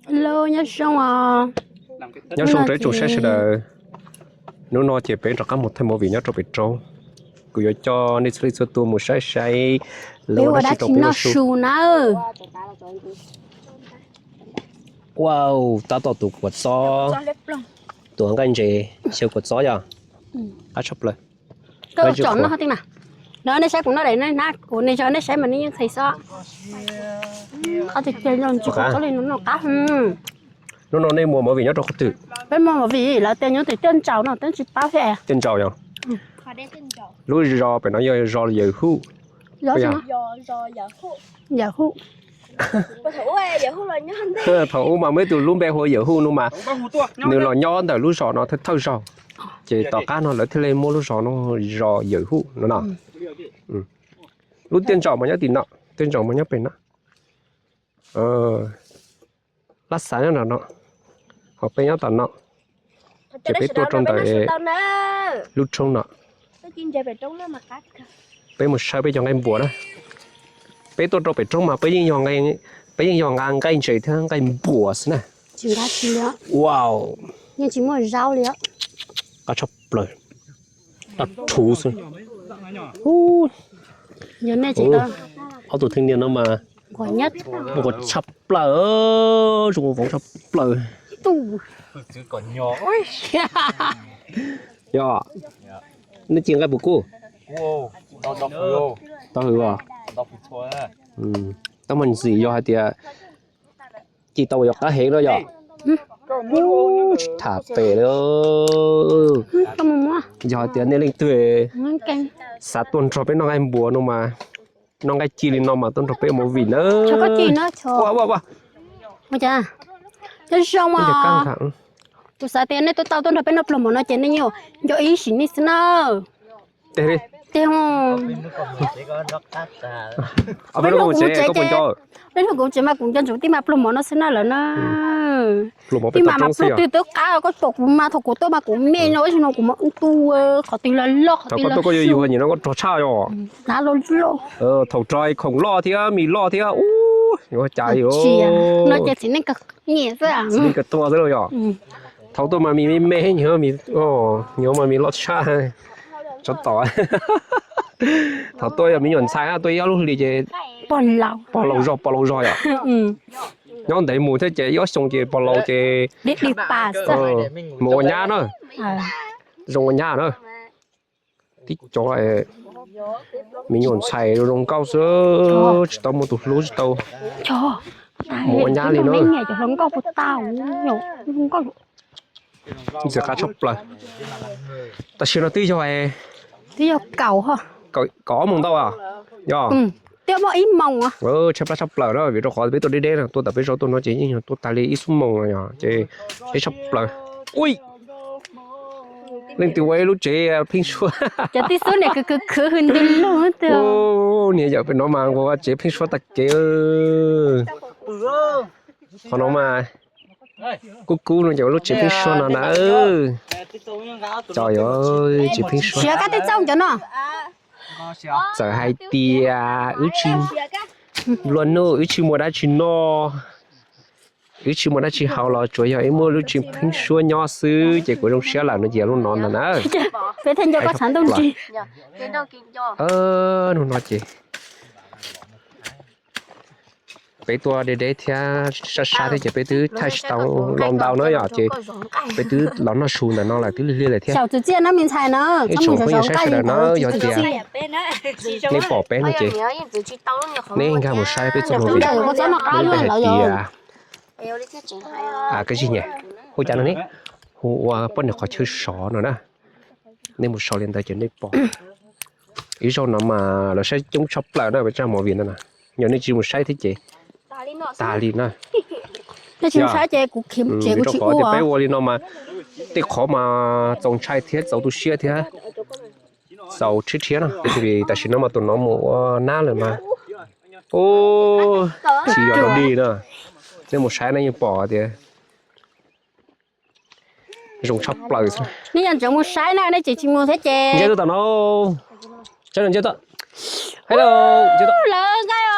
Hello, nyob zoo os. Nyob zoo rau ib tsoom saib sawv daws. Hnub no ces peb rov qab mus thaij movie nyob rau pem roob. Kuv yuav coj nej txhua leej txhua tus mus saib saib lawv ua dab tsi noj su na. Wow, tab tom tus kua txob, tus nqaij ntses xyaw kua txob yom. Qab tshaj plaws. Koj tsom noj tej na. No nej saib kuv noj daim na, kuv nej saib mas nej yeej ntxhais xwb. Qab tiag tiag, noj tsis qab li no noj qab. Hnub no nej mus movie nyob rau qhov twg? Peb mus movie lawv tias nyob tim Tiaj Ntsaus no, twb tsis paub thiab. Tiaj Ntsaus yog? Lub zos pem no yog zos Yawm Huj. Yawm Huj. Thaum ub mas muaj ib tug lub npe hu ua Yawm Huj no mas, nws los nyob ntawm lub zos no thawj thawj zaug. Ces tom qab no lawv thiaj li muab lub zos no zos Yawm Huj no no. Lub Tiaj Ntsaus mas nyob tim no, Tiaj Ntsaus mas nyob pem no. Laj xav nyob nram no, ho peb nyob tom no, ces peb tuaj rau ntawm lub roob no. Peb mus saib peb cov nqaij npuas na. Peb tuaj rau pem roob mas peb yeej yog nqa nqaij ntses thiab nqaij npuas xwb na. Wow, yeej tsis muaj zaub li. Qab tshaj plaws, daj rhuv xwb. Ob tug theej nias no mas nquag tshaj plaws, zoo nqaij npuas tshaj plaws. Yog, nej ci nqaij puas kub? Tau hwv os. Tab mas ntxim yog hais tias ci tau yog qab heev no yog. Tsis tham pem li. Yog hais tias nej leej twg xav tuaj nrog peb noj nqaij npuas no mas, noj nqaij ci li no mas tuaj nrog peb movie na. Nyob zoo os. Kuv xav tias nej tuaj tau tuaj nrog peb noj pluag mov no ces nej yeej nco ib sim neej xwb na. Tej hnub kuv tsev, tej hnub kuv tsev mas kuv nco ntsoov tej mas pluag mov no xwb na lawm na. Tej mas mas pluag twg twb qab, koj pom kuv mas thaum kuv tuaj mas kuv me no, ib zaug no kuv mas tu qhov twg los loj, qhov twg los koj yuav yug nim no koj rog tshaj yom. Thaum rog khoom loj thiab mis loj thiab ub, yuav cas li. No ces txiv neej kawg nyiam xwb, txiv neej kawg tuag xwb lauj yom. Thaum tuaj mas mis me me, nyuam mas mis loj tshaj. Tsov tom. Thaum tuaj yog me nyuam ntxhais tuaj ib ob lub hlis ces pog laus zog pog laus zog yom. Nyob ntev mus thiab ces ib ob xyoo ces pog laus ces mus ua nyab na. Zoo ua nyab na. Tib cov me nyuam ntxhais zoo nkauj xwb, tsis tau muaj tus hlub tsis tau mus ua nyab li na. Ntxim qab tshaj plaws. Tam sim no twb yog, twb yog kaum, kaum ob moos ntau yog. Tshaib plab tshaj plaws na, vim rau qhov peb tuaj deb deb no, tuaj tam peb zaug tuaj no ces yeej yog tuaj tag li ib xuab moos no yog ces deb tshaj plaws. Ui, leej twg ua ib lub tsev pheeb suab. Cov tib xub niam khwv khwv khwv hws ntws lug. Niam yawm pem no mas ua tsev pheeb suab tag kev. Qhov no mas kub kub no ces ua lub tsev pheeb suab no na. Cov yog tsev pheeb suab. Siav kab tej txooj cov no. Txawm hais tias wb tsis, nplua nuj wb tsis muaj dab tsi noj, wb tsis muaj dab tsi haus los tsuas yog wb muaj lub tsev pheeb suab nyob xwb ces kuv zoo siab lawm no ces lub no ntag na. Peb thiaj nco koj tshav ntuj nrig. Hnub no ces peb tuaj deb deb thiab sab sab thiab ces peb twb thaij tsis tau los ntau na yom, ces peb twb los noj su ntawm no lawm twb lig lig lawm thiab. Ib tsoom phooj ywg sawv daws na, yog tias nej pom peb no ces nej nkag mus saib peb txoj movie hais tias, kab zig nyam, hu cas no ne, hu ua poj niam qhov chaw sov no na. Nej mus sov li ntawd ces nej pom. Ib zaug no mas lawv saib coob tshaj plaws na peb txoj movie no na. Yog nej tsis mus saib thiab ces tag li na. Vim rau qhov tias peb ua li no mas tej qhov mas txaus ntshai thiab txaus tu siab thiab txaus rhiab rhiab na, tiam sis tam sim no mas tus no mus ua nab lawm mas, tsis yog dog dig na. Nej mus saib nej yeej pom tias zoo tshaj plaws. Nej yog ntseev mus saib na, nej tseem tsis mus thiab ces ntsia tuaj tom no. Hello, lawv nqaij os.